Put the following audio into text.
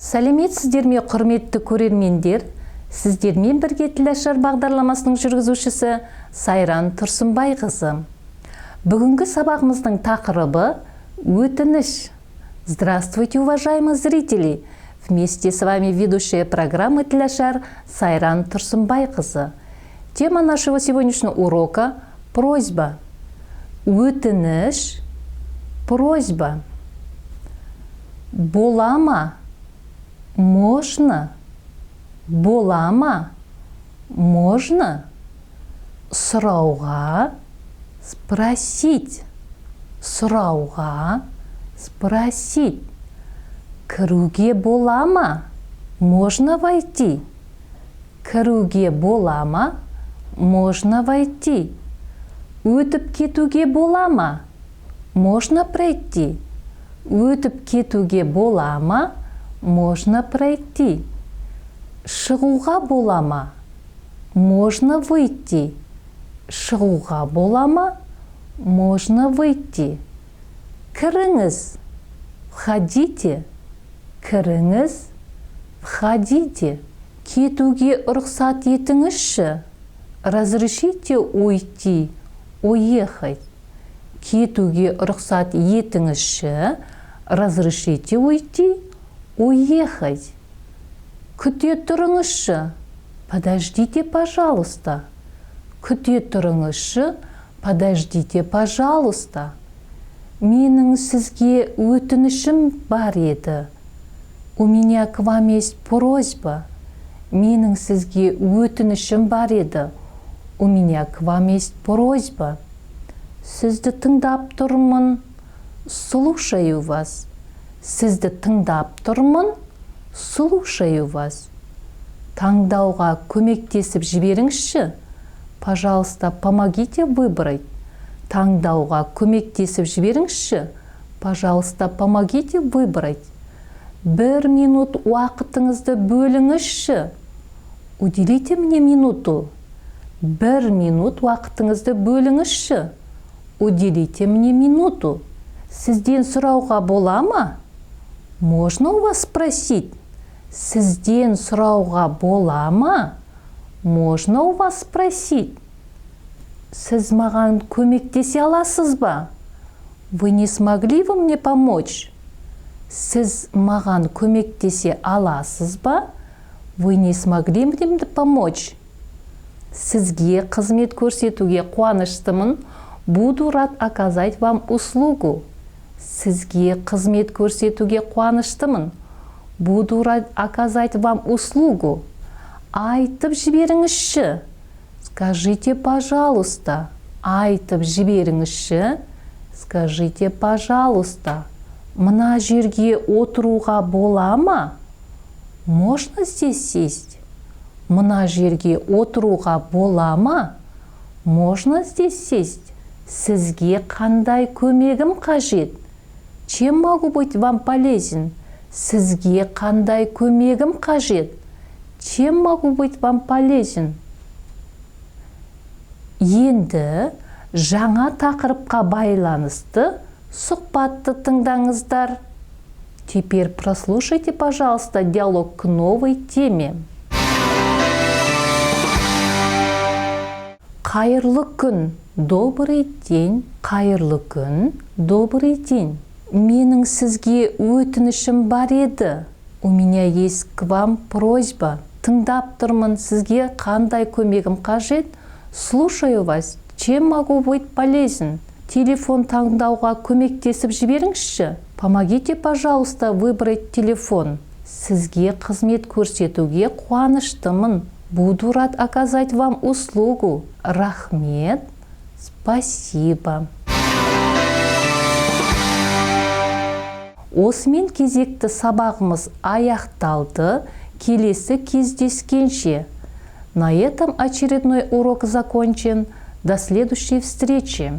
Сәлеметсіздер ме, құрметті көрермендер! Сіздермен бірге «Тілашар» бағдарламасының жүргізушісі Сайран Тұрсынбайқызы. Бүгінгі сабағымыздың тақырыбы – өтініш. Здравствуйте, уважаемые зрители! Вместе с вами ведущая программы «Тілашар» Сайран Тұрсынбайқызы. Тема нашего сегодняшнего урока – просьба. Өтініш, просьба. Бола ма? Можно? Бола ма? Можно? Сұрауға – спросить. Сұрауға – спросить. Кіруге бола ма? Можно войти? Кіруге бола ма? Можно войти? Өтіп кетуге бола ма? Можно пройти? Өтіп кетуге бола ма? Можно пройти? Шығуға бола ма? Можно выйти? Шығуға бола ма? Можно выйти? Кіріңіз. Входите. Кіріңіз. Входите. Кетуге рұқсат етіңізші. Разрешите уйти, уехать. Кетуге рұқсат етіңізші. Разрешите уйти, уехать. Күте тұрыңызшы. Подождите, пожалуйста. Күте тұрыңызшы. Подождите, пожалуйста. Менің сізге өтінішім бар еді. У меня к вам есть просьба. Менің сізге өтінішім бар еді. У меня к вам есть просьба. Сізді тыңдап тұрмын. Слушаю вас. Сізді тыңдап тұрмын. Слушаю вас. Таңдауға көмектесіп жіберіңізші. Пожалуйста, помогите выбрать. Таңдауға көмектесіп жіберіңізші. Пожалуйста, помогите выбрать. Бір минут уақытыңызды бөліңізші. Уделите мне минуту. Бір минут уақытыңызды бөліңізші. Уделите мне минуту. Сізден сұрауға бола ма? Можно у вас спросить? Сізден сұрауға бола ма? Можно у вас спросить? Сіз маған көмектесе аласыз ба? Вы не смогли бы мне помочь? Сіз маған көмектесе аласыз ба? Вы не смогли мне помочь? Сізге қызмет көрсетуге қуаныштымын. Буду рад оказать вам услугу. Сізге қызмет көрсетуге қуаныштымын. Буду рад оказать вам услугу. Айтып жіберіңізші. Скажите, пожалуйста. Айтып жіберіңізші. Скажите, пожалуйста. Мына жерге отыруға бола ма? Можно здесь сесть? Мына жерге отыруға бола ма? Можно здесь сесть? Сізге қандай көмегім қажет? Чем могу быть вам полезен? Сізге қандай көмегім қажет? Чем могу быть вам полезен? Енді жаңа тақырыпқа байланысты сұхбатты тыңдаңыздар. Теперь прослушайте, пожалуйста, диалог к новой теме. Қайырлы күн, добрый день, қайырлы күн, добрый день. Менің сізге өтінішім бар еді. У меня есть к вам просьба. Тыңдап тұрмын, сізге қандай көмегім қажет? Слушаю вас. Чем могу быть полезен? Телефон таңдауға көмектесіп жіберіңізші. Помогите, пожалуйста, выбрать телефон. Сізге қызмет көрсетуге қуаныштымын. Буду рад оказать вам услугу. Рахмет. Спасибо. Осымен кезекті сабағымыз аяқталды. Келесі кездескенше. На этом очередной урок закончен. До следующей встречи.